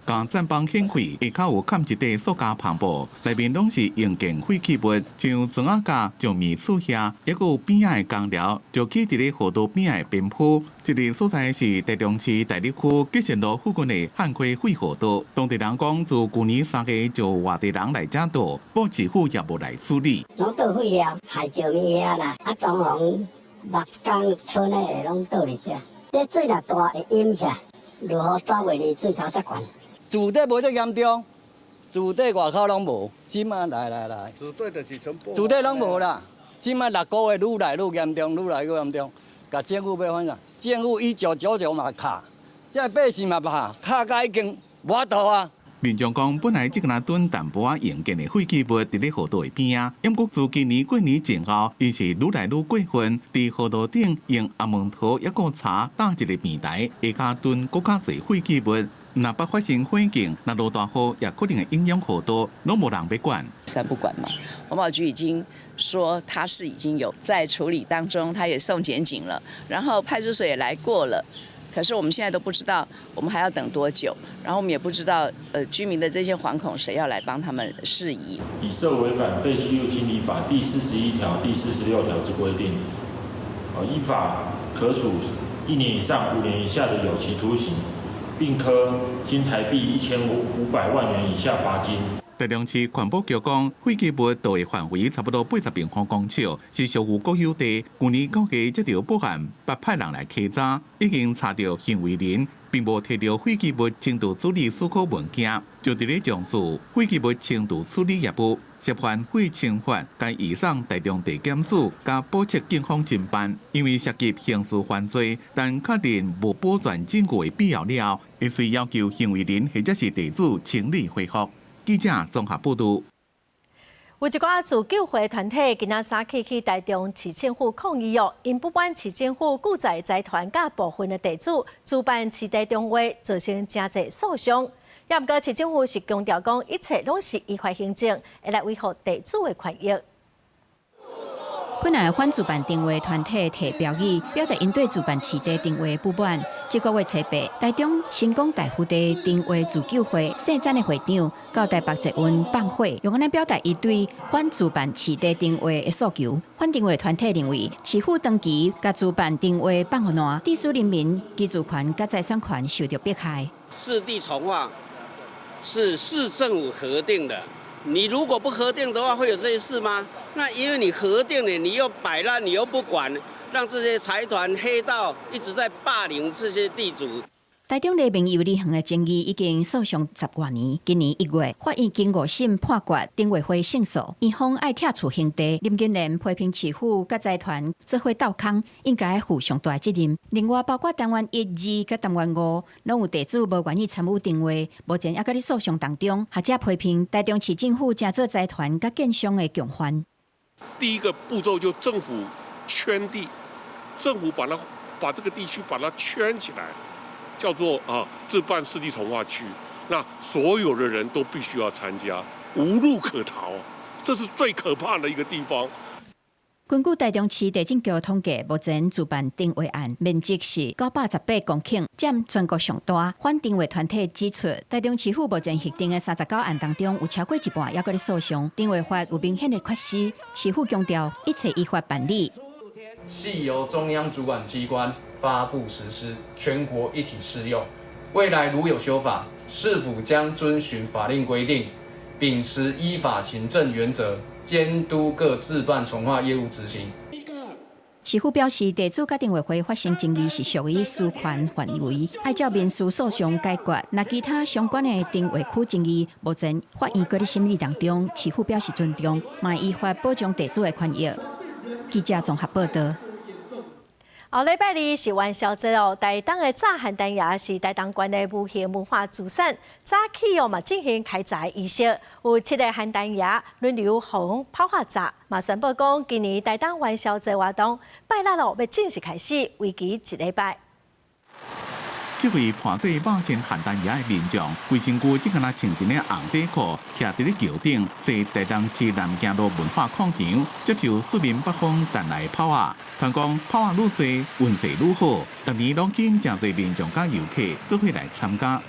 共棧房顯廢，下跤有崁一塊塑膠帆布，內面攏是用電廢棄物，像磚仔架、石棉厝遐，抑閣有邊仔的工寮，就棄佇咧河道邊仔的邊坡。這个所在是台中市大里區吉善路附近的漢溪廢河道。當地人講，自舊年3月就有外地人來遮倒，不過市府也無來處理。攏倒廢料，害石物遐啦，啊，裝潢木工村的會攏倒佇遮。這水若大會淹起來，落雨大袂哩，水頭才懸。樹底無遮嚴重，樹底外口攏無，這馬來來來。樹底就是全部。樹底攏無啦，這擺六個月愈來愈嚴重，愈來愈嚴重。共政府欲反啥？政府1999嘛敲，這百姓嘛拍，敲甲已經無法度啊。民眾講，本來這若噸淡薄仔用建的廢棄物佇咧河道的邊仔，毋過自今年過年前後，伊是愈來愈過分，佇河道頂用阿門桃抑閣柴搭一个平台，下跤囤閣較濟廢棄物。若捌發生火警，若落大雨也可能會影響河道，攏無人欲管。三不管嘛，環保局已經說他是已經有在處理當中，他也送檢警了，然後派出所也來過了。可是我們現在都不知道，我們還要等多久？然後我們也不知道，居民的這些惶恐，誰要來幫他們釋疑？以涉違反廢棄物清理法第41條、第46條之規定，依法可處1年以上5年以下的有期徒刑，並科新台幣1500萬元以下罰金。台中市環保局講，廢棄物倒的範圍差不多80平方公尺，是屬於國有地。舊年9月接到報案，捌派人來稽查，已經查著行為人，並無提著廢棄物清除處理許可文件，就佇咧從事廢棄物清除處理業務，涉犯廢清法，共移送台中地檢署佮保釋警方偵辦。因為涉及刑事犯罪，但確認無保全證據的必要了後，會隨要求行為人或者是地主清理恢復。記者綜合報導。有一寡自救會團體今仔早起去台中市政府抗議哦，𪜶不滿市政府拒載財團佮部分的地主主辦市地重劃，造成誠濟訴訟。也毋過市政府是強調講，一切攏是依法行政，會來維護地主的權益。幾若个反自辦重劃團體提標語，表達𪜶對自辦市地重劃不滿。這個月初八，台中成功大湖地重劃自救會姓詹的會長到台北捷運放火，用按呢表達伊對反自辦市地重劃的訴求。反重劃團體認為，市府長期共自辦重劃放予爛，致使人民居住權佮財產權受著迫害。市地重劃是市政府核定的。你如果不核定的話，會有這些事嗎？那因為你核定了，你又擺爛，你又不管，讓這些財團黑道一直在霸凌這些地主。台中黎明遊樂園的爭議已經訴訟10外年，今年1月，法院經五審判決重劃會勝訴，園方愛拆除興地。林金蓮批評市府佮財團做伙鬥空，應該負上大責任。另外，包括單元1、2佮單元5，攏有地主無願意參與重劃，目前猶閣佇訴訟當中。學者批評台中市政府成做財團佮建商的共犯。第一個步驟就政府圈地，政府把這個地區把它圈起來。叫做啊，自辦市地重劃區，那所有的人都必須要參加，無路可逃，這是最可怕的一個地方。根據台中市地政局統計，目前自辦重劃案面積是918公頃，佔全國上大。反重劃團體指出，台中市府目前核定的39案當中，有超過一半猶閣咧訴訟，重劃法有明顯的缺失。市府強調，一切依法辦理。係由中央主管機關發布實施，全國一體適用。未來如有修法，市府將遵循法令規定，秉持依法行政原則，監督各自辦重劃業務執行。市府表示，地主佮重劃會發生爭議是屬於私權範圍，愛照民事訴訟解決。若其他相關的重劃區爭議，目前法院閣咧審理當中，市府表示尊重，嘛依法保障地主的權益。記者綜合報道。後禮拜二是元宵節哦，台東的炸蚶彈蜈是台東縣的無形文化資產，早起哦嘛進行開閘儀式，有七个蚶彈蜈輪流予拋下炸，嘛宣布講今年台東元宵節活動拜六囉欲正式開始，為期一禮拜。這位伴做肉身蚶彈蜈的民眾，規身軀只敢若穿一領紅底褲，徛佇咧橋頂，踅台東市南京路文化廣場，接受四面八方擲來拋仔。傳講拋仔愈濟，運勢愈好，逐年攏吸引誠濟民眾佮遊客做伙來參加。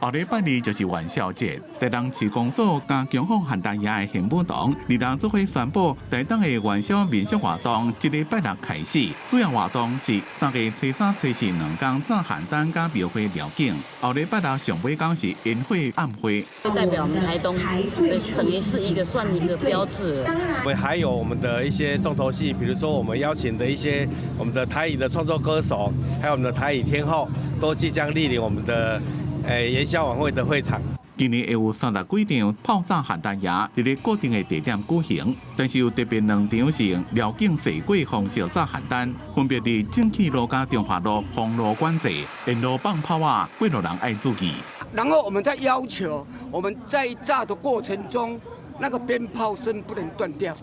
後禮拜二就是元宵節，台東市公所佮強風蚶彈蜈的玄武堂，二人做伙宣布台東的元宵民俗活動，這禮拜六開始。主要活動是3月初三、初四兩工炸蚶彈佮廟會寮景。後禮拜六上尾工是煙火暗會。代表我們台東，等於是一個算一個標誌。我們還有我們的一些重頭戲，比如說我們邀請的一些我們的台語的創作歌手，還有我們的台語天后，都即將蒞臨我們的元宵晚會的會場。今年會有30幾場炮炸聖誕夜，佇咧固定的地點舉行，但是有特別兩場是用寮境踅過方式炸聖誕，分別佇正氣路佮中華路封路管制，沿路放炮仔，過路人愛注意。然後我們再要求，我們在炸的過程中，那個鞭炮聲不能斷掉。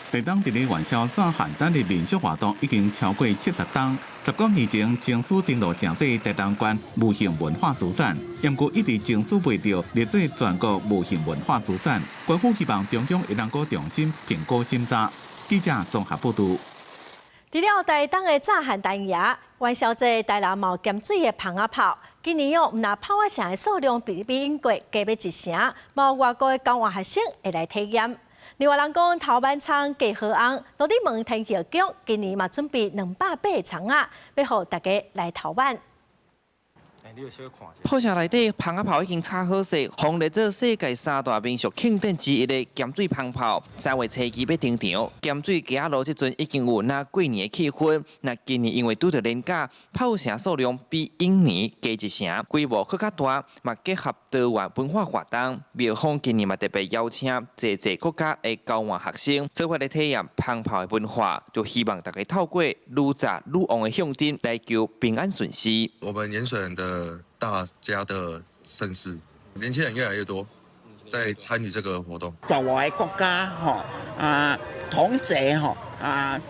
台東佇咧元宵炸聖誕的民俗活動已經超過70冬。10多年前，爭取登錄成做台東縣無形文化資產，毋過一直爭取袂著列做全國無形文化資產。官府希望中央會當閣重新評估審查。記者綜合報導。除了台東的炸聖誕夜，元宵節台南嘛有鹹水的蜂仔炮。今年哦，毋但炮仔城的數量比往過加欲一成，嘛有外國的交換學生會來體驗。另外人講頭挽蔥嫁好翁，鹿耳門天后宮今年嘛準備280個蔥仔，欲予大家來頭挽。炮城內底蜂仔炮已經炒好勢，予列做世界三大民俗慶典之一的鹹水蜂炮，3月初二欲登場。鹹水街仔路這陣已經有若過年的氣氛。那今年因為拄著連假，炮城數量比往年加一成，規模閣較大，嘛結合多元文化活動。廟方今年嘛特別邀請濟濟國家的交換學生，做伙來體驗蜂炮的文化，就希望大家透過愈炸愈旺的象徵來求平安順遂。我們鹽水的大家的盛事，年輕人越來越多在參與這個活動。在外國家吼啊，同學吼啊，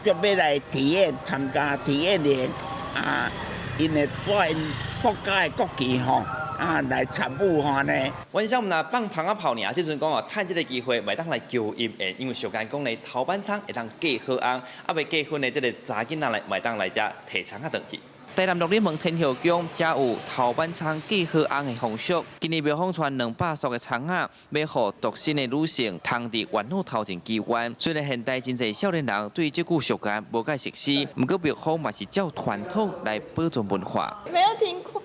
就欲來體驗參加體驗營啊，𪜶會帶𪜶國家的國旗吼啊來參與吼呢。阮想毋若放蜂仔炮爾，這陣講哦，趁這個機會，會當來求姻緣，因為俗諺講咧，頭挽蔥會當嫁好翁，啊未結婚的這个查囡仔來，會當來遮提蔥仔轉去。台南鹿耳門天后宮才有頭挽蔥嫁好翁的風俗。今年廟方賰200束的蔥仔，欲予獨身的女性通佇元老頭前祈願。雖然現代真濟少年人對這句俗諺無介熟悉，毋過廟方嘛是照傳統來保存文化。沒有聽過，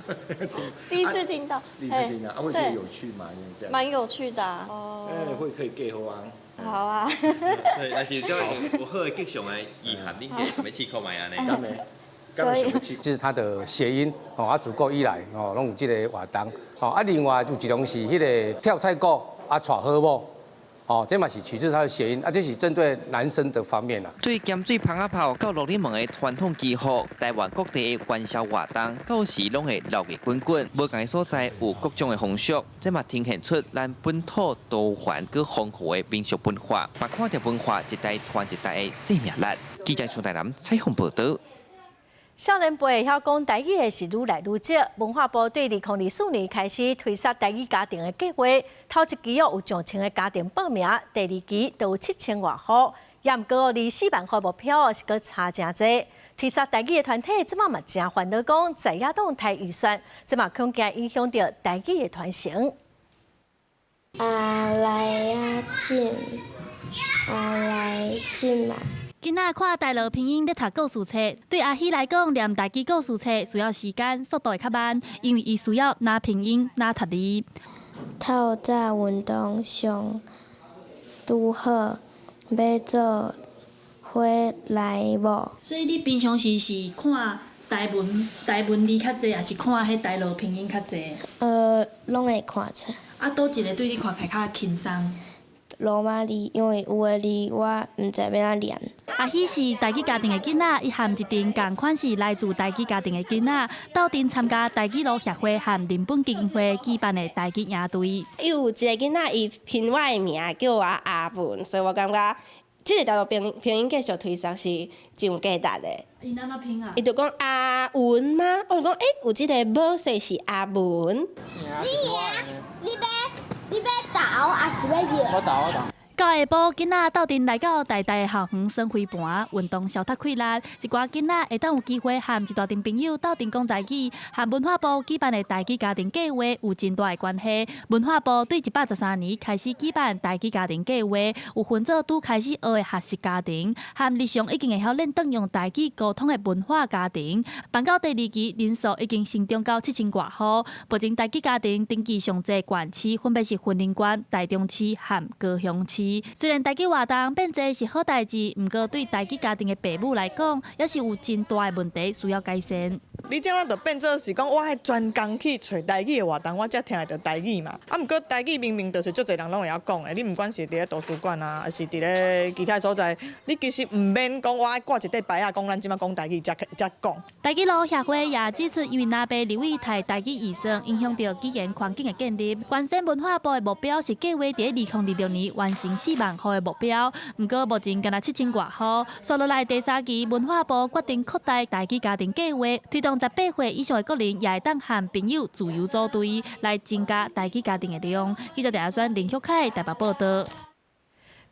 第一次聽到。第一次聽到，啊，會覺得有趣嗎？蠻有趣的。哦。哎，會可以嫁好翁。好啊。對，但是這有好的吉祥的意涵，恁會想欲試看覓按呢？這是它的諧音哦，啊，自古以來哦，攏有這个活動哦。啊，另外有一種是彼个跳菜鼓啊，娶好某哦，這嘛是取自它的諧音啊，這是針對男生的方面啦。對鹹水蜂仔炮到鹿耳門的傳統祈福，台灣各地的元宵活動，到時攏會鬧熱滾滾。無仝的所在有各種的風俗，這嘛呈現出咱本土多元閣豐富的民俗文化，嘛看著文化一代傳一代的生命力。記者徐台南採訪報導。少年輩會曉講台語的是愈來愈少。文化部對2024年開始推捒台語家庭的計劃，頭一期哦有上千个家庭報名，第二期就有7000外戶。也毋過離4萬戶目標是閣差誠濟。推捒台語的團體這馬嘛誠煩惱，講在野黨刣預算，這嘛恐驚影響著台語的傳承。阿來啊進，阿來進嘛。囡仔看台樂拼音咧讀故事冊，對阿希來講，念台語故事冊需要時間，速度會較慢，因為伊需要若拼音若讀字。透早運動上拄好，欲做伙來無？所以你平常時是看台文字較濟，抑是看彼台樂拼音較濟？攏會看冊。啊，佗一个對你看起來較輕鬆？羅馬字，因為有的字我毋知欲按怎念。阿希是台語家庭的囡仔，伊和一陣仝款是來自台語家庭的囡仔，鬥陣參加台語路協會和人本基金會舉辦的台語營隊。有一个囡仔，伊拼我的名叫我阿文，所以我感覺這个台語拼音繼續推捒是真有價值的。伊按怎拼啊？伊就講阿文嗎？我就講有這个無，所以是阿文。你贏，你欲投抑是欲搖？我投我投。到下晡，囡仔鬥陣來到台大校園耍飛盤，運動消脫氣力。一寡囡仔會當有機會和一大陣朋友鬥陣講台語，和文化部舉辦的台語家庭計劃有真大的關係。文化部對113年開始舉辦台語家庭計劃，有分做拄開始學的學習家庭，和日常已經會曉練轉用台語溝通的文化家庭。辦到第二期，人數已經成長到7000外戶。目前台語家庭登記上濟縣市分別是雲林縣、台中市和高雄市。持。雖然台語活動變濟是好代誌，毋過對台語家庭的爸母來講，也是有真大的問題需要改善。你這馬就變做是講，我愛專工去揣台語的活動，我才聽會著台語嘛。啊，毋過台語明明就是足濟人攏會曉講的，你毋管是佇咧圖書館啊，抑是佇咧其他所在，你其實毋免講我愛掛一塊牌仔，講咱這馬講台語才才講。台語路協會也指出，因為藍白立委提台語預算，影響著語言環境的建立。原先文化部的目標是計劃佇2026年完成4萬戶的目標，毋過目前干焦7000外戶。紲落來第三期文化部決定擴大台語家庭計劃，推動18歲以上的國人也會當和朋友自由組隊，來增加台語家庭的量。記者鄭阿宣、林旭凱台北報導。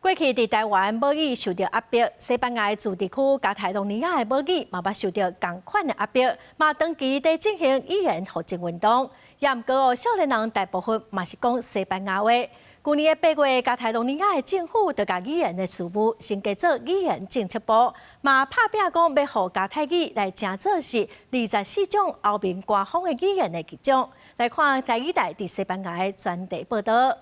過去佇台灣母語受著壓迫，西班牙的自治區加泰羅尼亞的母語嘛捌受著仝款的壓迫，嘛長期佇進行語言復振運動。也毋過哦，少年人大部分嘛是講西班牙話。舊年的8月，加泰羅尼亞的政府就共語言的事務升格做語言政策部，嘛拍拚講欲予加泰語來成做是24種歐盟官方的語言的一種。來看台語台佇西班牙的專題報導。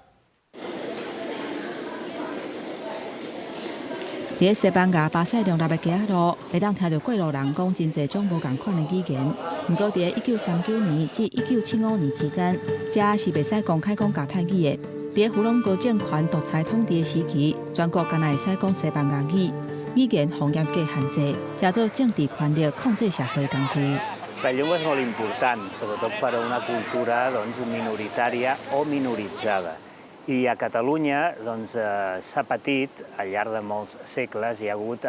佇西班牙巴塞隆納的街仔路，會當聽著過路人講真濟種無仝款的語言。毋過，佇1939年至1975年期間，遮是袂使公開講加泰語的。佇弗朗哥政權獨裁統治的時期，全國干焦會使講西班牙語，語言予嚴格限制，成做政治權力控制社會的工具。 La llengua és molt important, sobretot per a una cultura, doncs, minoritària o minoritzada. I a Catalunya, doncs, s'ha patit al llarg de molts segles, hi ha hagut,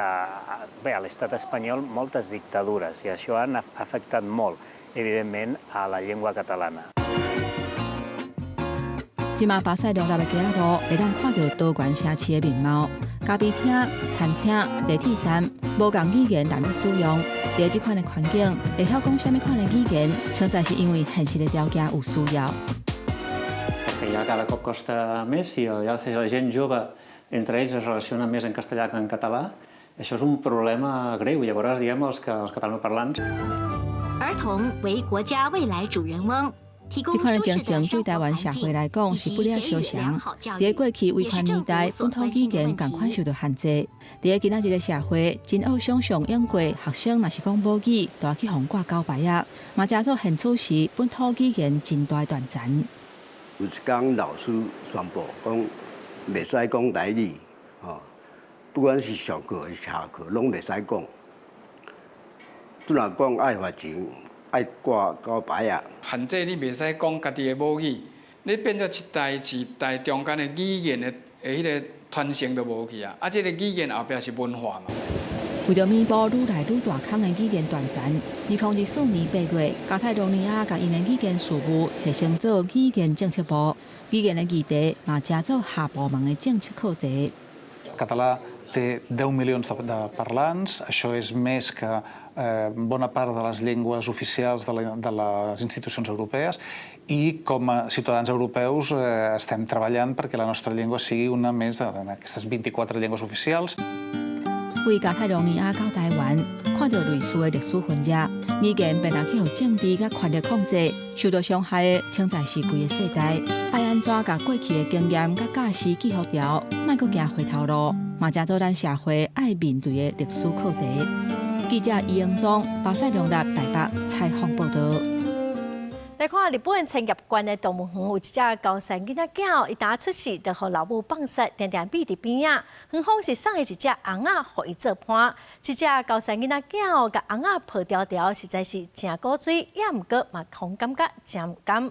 bé, a l'estat espanyol moltes dictadures i això han afectat molt, evidentment, a la llengua catalana. 這馬巴塞隆納的街仔路，會當看著多元城市的面貌，咖啡廳、餐廳、地鐵站，無仝語言難以使用。佇這款的環境，會曉講啥物款的語言，實在是因為現實的條件有需要。 Que ja cada cop costa més, si ja la gent jove entre ells es relaciona més en castellà que en català, això és un problema greu. Llavors, diguem, els catalanoparlants. 兒童為國家未來主人翁。這款的情形對台灣社會來講是不了相像。佇過去威權年代，本土語言仝款受著限制。佇今仔日的社會，真惡想像英國學生若是講母語，都愛去予掛狗牌仔，嘛成做現此時本土語言真大斷層。有一工老師宣布講，袂使講台語，吼，不管是上課還是下課，攏袂使講。拄若講愛罰錢。愛掛狗牌仔！限制你袂使講家己的母語，你變做一代一代中間的語言的彼个傳承就無去啊！啊，這个語言後壁是文化嘛。為著彌補愈來愈大空的語言斷層，2024年8月，加泰羅尼亞共𪜶的語言事務提升做語言政策部，語言的議題嘛成做下部門的政策課題。 Català té 10 milions de parlants, això és més que bona part de les llengües oficials de les institucions europees i com a ciutadans europeus estem treballant perquè la nostra llengua sigui una més d'aquestes 24 llengües oficials. 為加泰羅尼亞到台灣，看著類似的歷史分野，語言變來去予政治佮權力控制，受著傷害的，實在是規个世代。愛按怎共過去的經驗佮教師記錄牢，莫閣行回頭路，嘛成做咱社會愛面對的歷史課題。記者伊英宗、巴塞隆納台北採訪報導。來看日本千葉縣的動物園有一隻高山囡仔囝，伊打出世就予老母放捒，定定覕佇邊仔。園方是送伊一隻尪仔，予伊做伴。這隻高山囡仔囝共尪仔抱牢牢，實在是誠古錐，也毋過嘛，予感覺誠毋甘。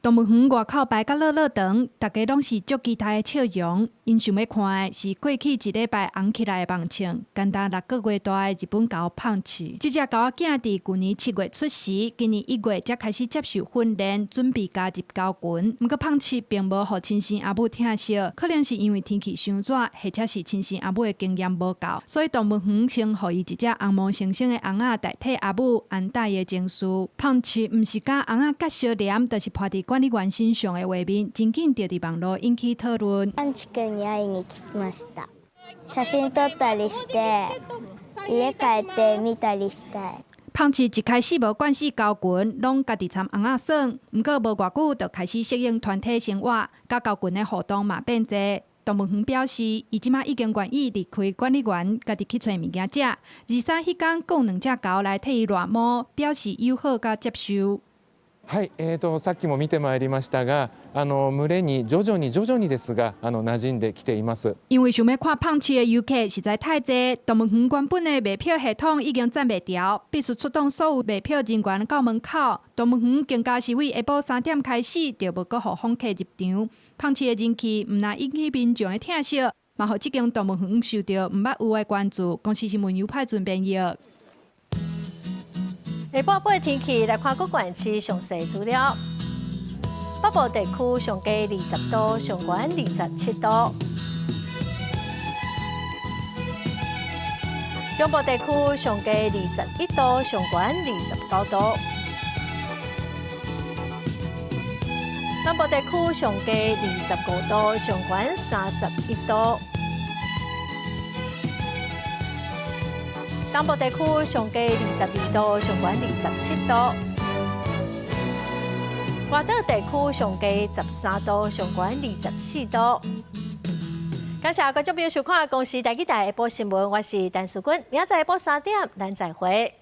動物園外口排甲落落長，大家攏是足期待的笑容。𪜶想欲看的是過去一禮拜紅起來的網唱，干焦6個月大的日本猴胖次。這隻猴仔囝佇舊年7月出世，今年1月才開始接受訓練，準備加入猴群。毋過胖次並無予親生阿母疼惜，可能是因為天氣傷熱，或者是親生阿母的經驗無夠，所以動物園先予伊一隻紅毛猩猩的尪仔代替阿母安撫伊的情緒。胖次毋是佮尪仔結相黏，就是趴佇管理員身上的畫面，真緊就佇網路引起討論。パンチ君に会いに来ました。写真撮ったりして、家帰って見たりしたい。胖鼠一開始無慣勢猴群，攏家己參尪仔耍。毋過無偌久就開始適應團體生活，佮猴群的互動嘛變濟。動物園表示，伊這馬已經願意離開管理員，家己去揣物件食。23彼工，閣有兩隻猴來替伊亂毛，表示友好佮接受。はい、さっきも見てまいりましたが、群れに徐々に徐々にですが、馴染んできています。因為想欲看胖鼠的遊客實在太濟，動物園原本的賣票系統已經載袂牢，必須出動所有賣票人員到門口。動物園更加是對下晡3點開始就無閣予訪客入場。胖鼠的人氣毋但引起民眾的疼惜，嘛予這間動物園受到毋捌有的關注。公視新聞由派陣編譯。下晡晡天氣來看各縣市詳細資料。北部地區上低20度，上懸27度。中部地區上低21度，上懸29度。南部地區上低25度，上懸31度。東部地區上低22度，上懸27度。外島地區上低13度，上懸24度。感謝觀眾朋友收看《公視台語台》下晡新聞，我是陳淑君，明仔載下晡3點，咱再會。